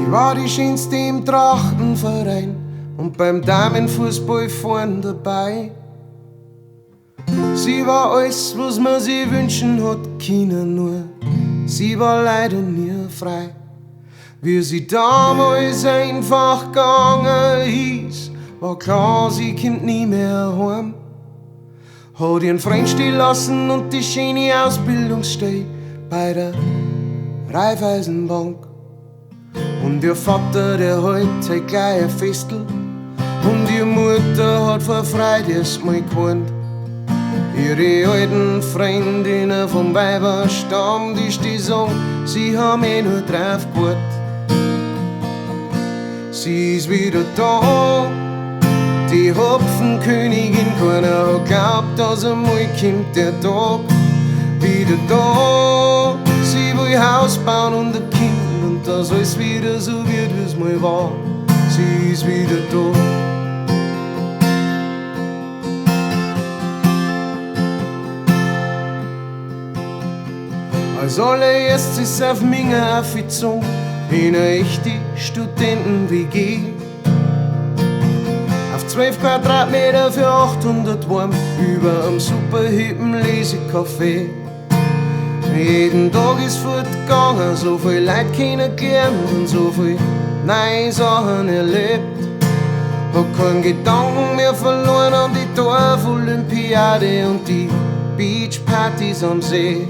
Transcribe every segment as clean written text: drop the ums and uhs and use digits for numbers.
Sie war die schönste im Trachtenverein und beim Damenfußball vorn dabei. Sie war alles, was man sich wünschen hat können, nur sie war leider nie frei. Wie sie damals einfach gegangen ist, war klar, sie kommt nie mehr heim. Hat ihren Freund stehen lassen und die schöne Ausbildungsstelle bei der Raiffeisenbank. Und ihr Vater, der heute halt gleich ein Festel, und ihr Mutter hat vor Freude erst mal geweint. Ihre alten Freundinnen vom Weiberstammtisch, die sagen, sie haben eh nur drauf gewartet. Sie ist wieder da, die Hopfenkönigin, keiner hat glaubt, dass einmal kommt der Tag. Wieder da, sie will Haus bauen und ein Kind und dass alles wieder so wird, wie's mal war. Sie ist wieder da. Als allererstes ist auf Minga aufgezogen, in eine echte Studenten-WG. Auf 12 Quadratmeter für 800 Warm, über einem super hippen Lesecafé. Jeden Tag ist fortgegangen, so viel Leute kennengelernt und so viel neue Sachen erlebt. Hab keinen Gedanken mehr verloren an die Dorfolympiade und die Beachpartys am See.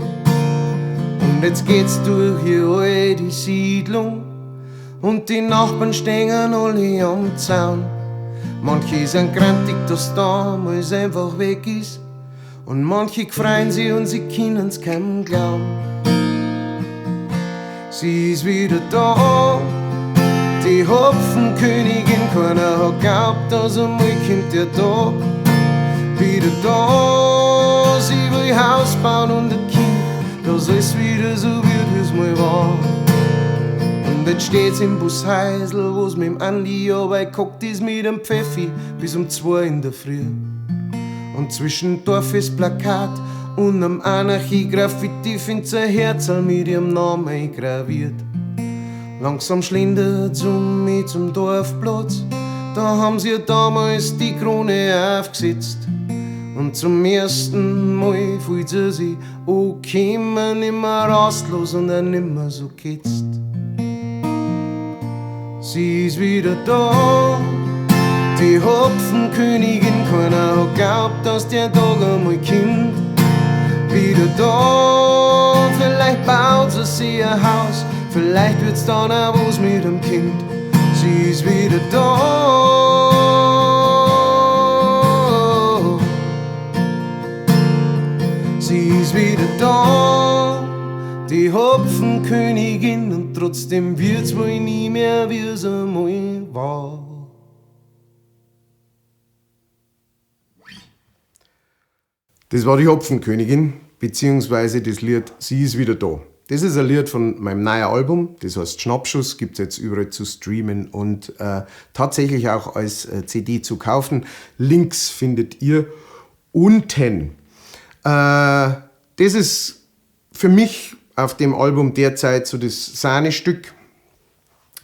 Und jetzt geht's durch die alte Siedlung und die Nachbarn stehen alle am Zaun. Manche sind grantig, dass damals einfach weg ist, und manche freuen sich und sie können's kaum glauben. Sie ist wieder da, die Hopfenkönigin, keiner hat glaubt, dass einmal kommt der Tag. Wieder da, sie will Haus bauen und ein Kind, dass alles wieder so wird, wie's mal war. Und jetzt steht's im Busheisel, wo's mit dem Andi geguckt ist, mit dem Pfeffi bis um 2 in der Früh. Und zwischen Dorfes Plakat und einem Anarchie-Graffiti find's ein Herzl mit ihrem Namen eingraviert. Langsam schlendert's um mich zum Dorfplatz, da haben sie damals die Krone aufgesetzt. Und zum ersten Mal fühlt sie sich angekommen, nimmer rastlos und auch nimmer so gehetzt. Sie ist wieder da, die Hopfenkönigin, keiner hat glaubt, dass der Tag einmal kommt. Wieder da, vielleicht baut sie sich ein Haus, vielleicht wird's dann auch was mit dem Kind. Sie ist wieder da. Sie ist wieder da, die Hopfenkönigin, und trotzdem wird's wohl nie mehr, wie's einmal war. Das war die Hopfenkönigin, beziehungsweise das Lied Sie ist wieder da. Das ist ein Lied von meinem neuen Album, das heißt Schnappschuss, gibt's jetzt überall zu streamen und tatsächlich auch als CD zu kaufen. Links findet ihr unten. Das ist für mich auf dem Album derzeit so das Sahnestück,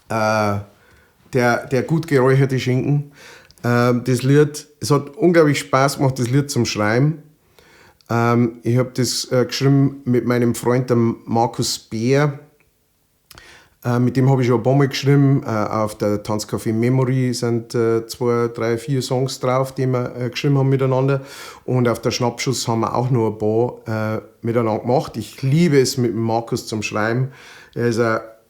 der gut geräucherte Schinken. Das Lied, es hat unglaublich Spaß gemacht, das Lied zum Schreiben. Ich hab das geschrieben mit meinem Freund, dem Markus Beer. Mit dem hab ich schon ein paar Mal geschrieben. Auf der Tanzcafé Memory sind 2, 3, 4 Songs drauf, die wir geschrieben haben miteinander. Und auf der Schnappschuss haben wir auch noch ein paar miteinander gemacht. Ich liebe es, mit dem Markus zum Schreiben. Er ist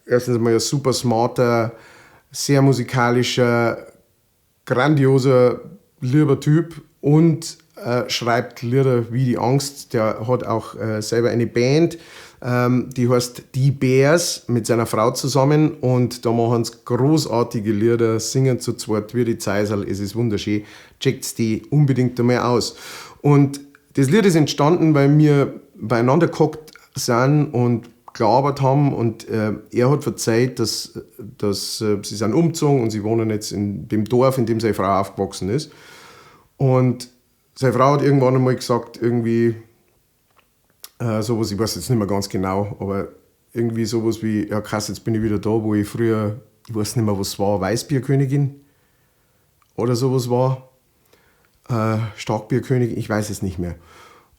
erstens mal ein super smarter, sehr musikalischer, grandioser, lieber Typ und schreibt Lieder wie die Angst. Der hat auch selber eine Band, die heißt Die Bears, mit seiner Frau zusammen, und da machen sie großartige Lieder, singen zu zweit wie die Zeisel, es ist wunderschön. Checkt's die unbedingt einmal aus. Und das Lied ist entstanden, weil wir beieinander gehockt sind und gearbeitet haben, und er hat verzeiht, dass sie sind umgezogen und sie wohnen jetzt in dem Dorf, in dem seine Frau aufgewachsen ist. Und seine Frau hat irgendwann einmal gesagt, irgendwie sowas, ich weiß jetzt nicht mehr ganz genau, aber irgendwie sowas wie, ja krass, jetzt bin ich wieder da, wo ich früher Ich weiß nicht mehr, was war, Weißbierkönigin oder sowas war. Starkbierkönigin, ich weiß es nicht mehr.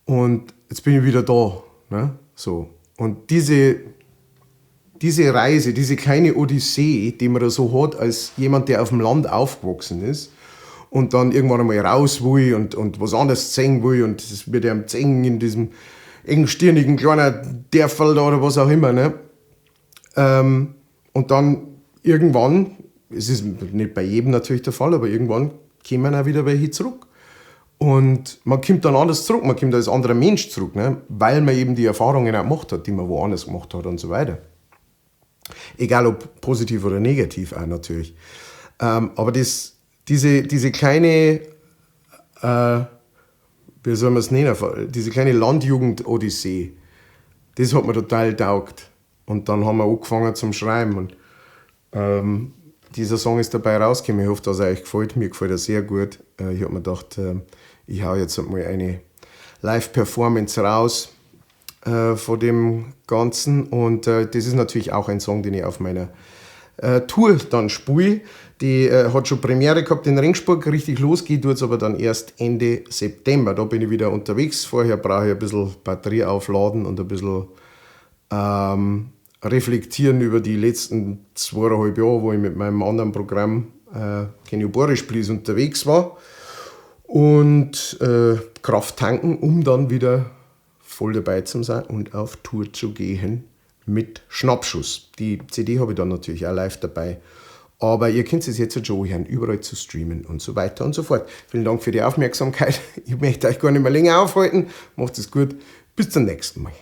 Und jetzt bin ich wieder da. Ne? So. Und diese Reise, diese kleine Odyssee, die man da so hat, als jemand, der auf dem Land aufgewachsen ist und dann irgendwann einmal raus will und was anderes sehen will und das wird einem z'eng in diesem engstirnigen kleinen Dörferl da oder was auch immer. Ne? Und dann irgendwann, es ist nicht bei jedem natürlich der Fall, aber irgendwann kommen auch wieder welche zurück. Und man kommt dann anders zurück, man kommt als anderer Mensch zurück, ne? Weil man eben die Erfahrungen auch gemacht hat, die man woanders gemacht hat und so weiter. Egal ob positiv oder negativ auch natürlich. Aber diese kleine, wie soll man es nennen, diese kleine Landjugend-Odyssee, das hat mir total taugt. Und dann haben wir angefangen zum Schreiben und dieser Song ist dabei rausgekommen. Ich hoffe, dass er euch gefällt. Mir gefällt er sehr gut. Ich hab mir gedacht, ich hau jetzt mal eine Live-Performance raus von dem Ganzen. Und das ist natürlich auch ein Song, den ich auf meiner Tour dann spiele. Die hat schon Premiere gehabt in Regensburg. Richtig losgeht tut's aber dann erst Ende September. Da bin ich wieder unterwegs. Vorher brauche ich ein bisschen Batterie aufladen und ein bisschen reflektieren über die letzten zweieinhalb Jahre, wo ich mit meinem anderen Programm Can You Boarisch Please unterwegs war. Und Kraft tanken, um dann wieder voll dabei zu sein und auf Tour zu gehen mit Schnappschuss. Die CD habe ich dann natürlich auch live dabei. Aber ihr könnt es jetzt schon hören, überall zu streamen und so weiter und so fort. Vielen Dank für die Aufmerksamkeit. Ich möchte euch gar nicht mehr länger aufhalten. Macht es gut. Bis zum nächsten Mal.